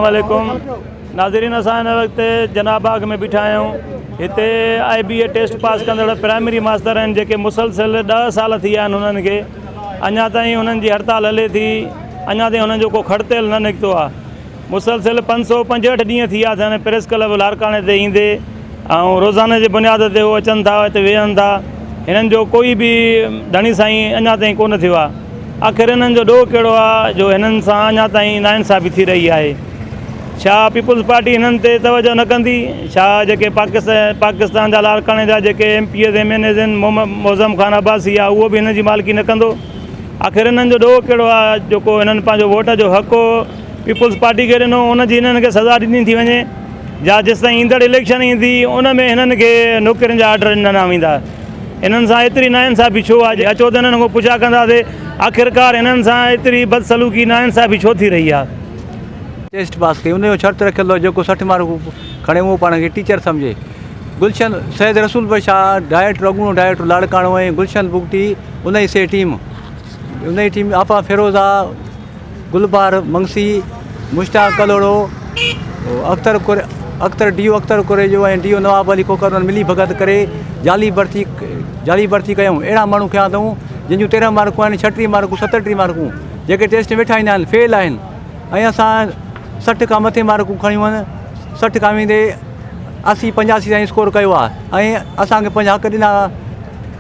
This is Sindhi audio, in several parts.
السلام عليڪم ناظرين اسان هن وقت جناح باغ ۾ بيٺا آهيون هتي آء بي اي ٽيسٽ پاس ڪندڙ پرائمري ماستر آهن جيڪي مسلسل ڏهه سال ٿي ويا آهن انهن کي اڃا تائين انهن جي هڙتال هلي ٿي اڃا تائين انهن جو ڪو کڙتيل نه نڪتو آهي مسلسل 565 ڏينهن ٿي ويا اٿن پريس ڪلب لاڙڪاڻي تي ايندي ۽ روزاني جي بنياد تي هو اچن ٿا هتي ويهن ٿا هنن جو ڪوئي به ڌڻي سائين اڃا تائين ڪونه ٿيو آهي آخر هنن جو ڏوهه ڪهڙو آهي جو هنن سان اڃا تائين ناانصافي ٿي رهي آهي ڇا پيپلز پارٽي هنن تي توجه نه ڪندي ڇا جيڪي پاڪستان جا لاڙڪاڻي جا جيڪي M P As M N As آهن معظم خان عباسي آهي اهو به هنن جي مالڪي نه ڪندو آخر هنن جو ڏوهه ڪهڙو آهي جيڪو هنن پنهنجو ووٽ جو حق پيپلز پارٽي کي ڏنو ان جي هنن کي سزا ڏني ٿي وڃي يا جيستائين ايندڙ اليڪشن ايندي ان ۾ هنن کي نوڪرين جا آرڊر ڏنا ويندا هنن سان ايتري ناانصافي ڇو آهي اچو ته هنن کان پڇا ڪنداسي آخرڪار هنن سان ايتري بدسلوڪي ناانصافي ڇو ٿي رهي آهي. ٽيسٽ پاس ڪئي ان جو شرط رکيل هو جيڪو 60 مارڪون کڻي اهو پاڻ کي ٽيچر سمجهي گلشن سيد رسول بخش شاهه ڊائريڪٽر اڳوڻو ڊائريڪٽر لاڙڪاڻو ۽ گلشن بگٽي ان جي سي ٽيم ان جي ٽيم آپا Feroza Gulbahar Mangsi, Mushtaq Kalhoro, Akhtar Akhtar D O Akhtar Korejo ۽ D O Nawab Ali Khokhar انهن ملي ڀڳت ڪري جعلي ڀرتي جعلي ڀرتي ڪيائون اهڙا ماڻهو کنيا اٿئون جن جون 13 مارڪون آهن 36 مارڪون 67 مارڪون جيڪي ٽيسٽ ۾ ويٺا ئي نه آهن فيل آهن ۽ اسان 60 کان مٿي مارڪون کڻيون آهن 60 کان ويندي 80 85 تائين اسڪور ڪيو آهي ۽ اسانکي پنهنجا حق ڏنا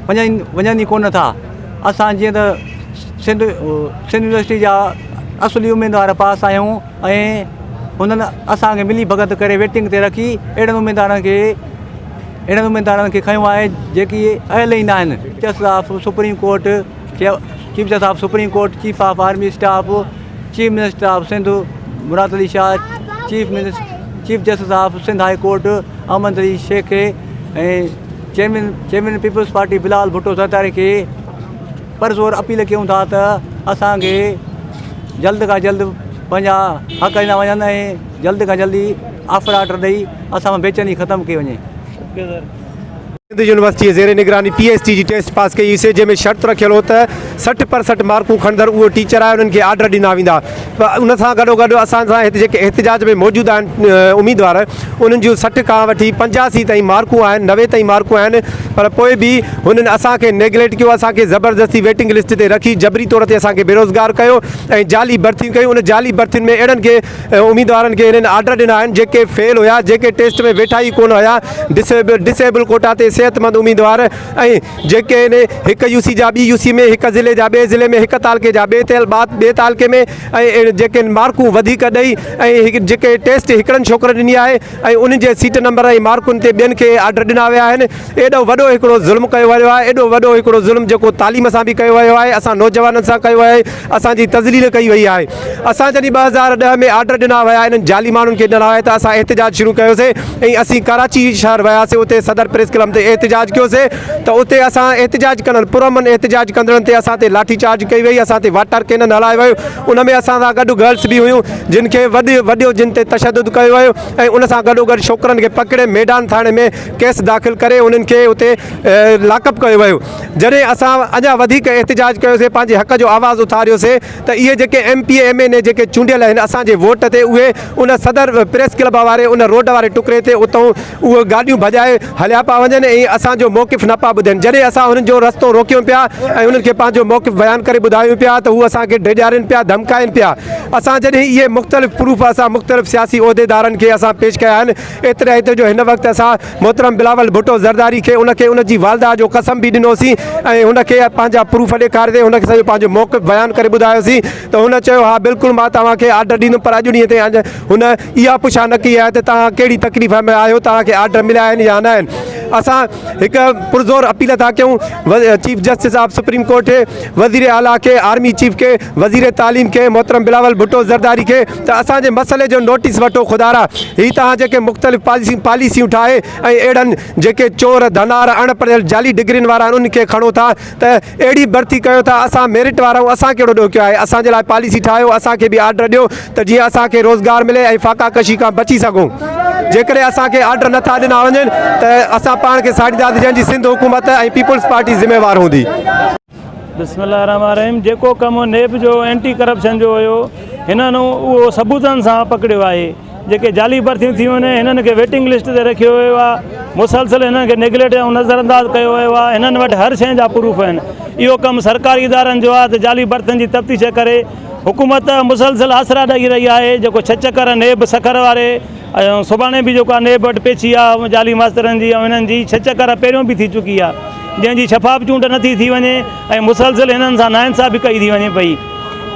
وڃن وڃن ئي ڪونه ٿا اسان جيئن ته سنڌ سنڌ يونيورسٽي جا اصلي اميدوار پاس آهيون ۽ هنن اسانکي ملي ڀڳت ڪري ويٽنگ تي رکي اهڙن اميدوارن کي اهڙن اميدوارن کي کنيو آهي جيڪي اهل ئي نه آهن chief justice of supreme court chief justice of supreme court chief of army staff chief minister of Sindh Murad Ali Shah chief minister chief justice of Sindh high court Ahmed Ali Shaikh کي ۽ chairman chairman peoples party Bilawal Bhutto Zardari کي پرزور اپيل ڪيون ٿا ته اسان کي جلد کان جلد پنهنجا حق ڏنا وڃن ۽ جلد کان جلدي آفر آرڊر ڏئي اسان مان بيچيني ختم ڪئي وڃي. سنڌ يونيورسٽي جي زير نگراني پي ايس ٽي جي ٽيسٽ پاس ڪئي هئي سي جنهن ۾ شرط رکيل هو ته 60 پرسنٽ مارڪون کڻندڙ اهو ٽيچر آهي انهن کي آرڊر ڏنا ويندا ان سان گڏو گڏ اسان سان هت جيڪي احتجاج ۾ موجود آهن اميدوار انهن جون 60 کان وٺي 85 تائين مارڪون آهن 90 تائين مارڪون آهن پر پوء به هنن اسان کي نيگليٽ ڪيو اسان کي زبردستي ويٽنگ لسٽ تي رکي جبري طور تي اسان کي بيروزگار ڪيو ۽ جعلي ڀرتيون ڪيون ان جعلي ڀرتين ۾ اهڙن کي اميدوارن کي هنن آرڊر ڏنا آهن جيڪي فيل هيا جيڪي ٽيسٽ ۾ ويٺا ئي ڪونه هيا ڊسيبل ڪوٽا تي صحتمند اميدوار ۽ جيڪي ان هڪ يو سي جا ٻي يو سي ۾ هڪ ضلعي جا ٻئي ضلعي ۾ هڪ تعلقي جا ٻئي تعلقي ۾ ۽ جيڪي مارڪون وڌيڪ ڏئي ۽ جيڪي ٽيسٽ هڪڙن ڇوڪرن ڏني آهي ۽ انهن جي سيٽ نمبر ۽ مارڪن تي ٻين کي آرڊر ڏنا ويا آهن ايڏو وڏو هڪڙو ظلم ڪيو ويو آهي ايڏو وڏو هڪڙو ظلم جيڪو تعليم سان به ڪيو ويو آهي اسان نوجوانن سان ڪيو ويو آهي اسان جي تذليل ڪئي وئي آهي اسان جڏهن 2010 ۾ آرڊر ڏنا ويا انهن جعلي ماڻهن کي ڏنا ويا ته اسان احتجاج شروع ڪيوسي ۽ اسين ڪراچي شهر وياسي اتي صدر پريس ڪلب تي احتجاج ڪيوسي ته اتي اسان احتجاج ڪندڙ پرامن احتجاج ڪندڙن تي اسان تي لاٺي چارج ڪئي وئي اسان تي واٽر ڪينن هلايو ويو ان ۾ اسان سان گڏ گرلس به هيون جن کي وڏي وڏو جن تي تشدد ڪيو ويو ۽ ان سان گڏو گڏ ڇوڪرن کي پڪڙي ميڊان ٿاڻي ۾ ڪيس داخل ڪري انهن کي اتي لاڪ اپ ڪيو ويو جڏهن اسان اڃا وڌيڪ احتجاج ڪيوسي پنهنجي حق جو آواز اٿاريوسي ته اهي جيڪي M P A M N A جيڪي چونڊيل آهن اسان جي ووٽ تي اهي ان صدر پريس ڪلب واري ان روڊ واري ٽڪري تي اتون اهي گاڏيون ڀڄائي هليا پيا وڃن ۽ اسان جو موقف نه پيا ٻڌن جڏهن اسان انهن جو رستو روڪيون پيا ۽ انهن کي پنهنجو موقف بيان ڪري ٻڌايون پيا ته هو اسان کي ڊيڄارين پيا ڌمڪائين پيا اسان جڏهن اهي مختلف پروف اسان مختلف سياسي عهديدارن کي اسان پيش ڪيا آهن ايتري ايتري جو هن وقت اسان محترم بلاول ڀٽو زرداري کي ان کي ان جي والده جو قسم به ڏنوسين ۽ هن کي پنهنجا پروف ڏيکاريندي هن کي سڄو پنهنجو موقف بيان ڪري ٻڌايوسين ته هن چيو ها بلڪل مان توهان کي آرڊر ڏيندم پر اڄ ڏينهن تائين هن اها پڇا نه ڪئي آهي ته توهان ڪهڙي تڪليف ۾ آهيو توهان کي آرڊر مليا آهن يا نه آهن اسان هڪ پرزور اپيل ٿا ڪيون chief justice of supreme court کي وزير اعليٰ کي آرمي چيف کي وزير تعليم کي محترم بلاول ڀٽو زرداري کي ته اسان جي مسئلي جو نوٽيس وٺو خدارا هي توهان جيڪي مختلف پاليسيون ٺاهي ۽ اهڙن جيڪي چور ڌنار اڻ پڙهيل جعلي ڊگرين وارا آهن انهن کي کڻو ٿا ته اهڙي ڀرتي ڪيو ٿا اسان ميرٽ وارا آهيون اسان ڪهڙو ڏوهه ڪيو آهي اسان جي لاء پاليسي ٺاهيو اسان کي به آرڊر ڏيو ته جيئن اسان کي روزگار ملي ۽ فاقا ڪشي کان بچي سگهون جيڪڏهن اسان کي آرڊر نٿا ڏنا وڃن ته اسان پاڻ کي ساڙينداسين جنهن جي سنڌ حڪومت ۽ پيپلز پارٽي ذميوار هوندي. بسم الله الرحمن الرحيم جيڪو ڪم نيب جو اينٽي ڪرپشن جو هيو هنن اهو ثبوتن سان پڪڙيو آهي. جيڪي جعلي ڀرتيون ٿيون آهن هنن کي ويٽنگ لسٽ تي رکيو ويو آهي مسلسل هنن کي نيگليٽ ۽ نظرانداز ڪيو ويو آهي هنن وٽ هر شيء جا پروف آهن اهو ڪم سرڪاري ادارن جو آهي ته جعلي ڀرتين جي تفتيش ڪري حڪومت مسلسل آسرا ڏئي رهي آهي جيڪو ڇهه چڪر نيب سکر واري ۽ سڀاڻي به جيڪو آهي نيب وٽ پيشي آهي جعلي ماسترن جي ۽ هنن جي ڇهه چڪر پهريون به ٿي چڪي آهي جنهن جي شفاف چونڊ نٿي ٿي وڃي ۽ مسلسل هنن سان ناانصافي ڪئي ٿي وڃي پئي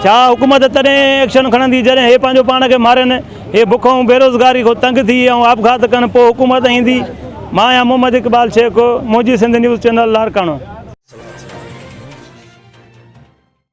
ڇا حڪومت تڏهن ايڪشن کڻندي جڏهن هي پنهنجو پاڻ کي مارين، هي بک ۽ بيروزگاري کان تنگ ٿي ۽ آپگهات ڪن پوء حڪومت ايندي؟ مان آهيان محمد اقبال شيخ، منهنجي سنڌ نيوز چينل لاڙڪاڻو.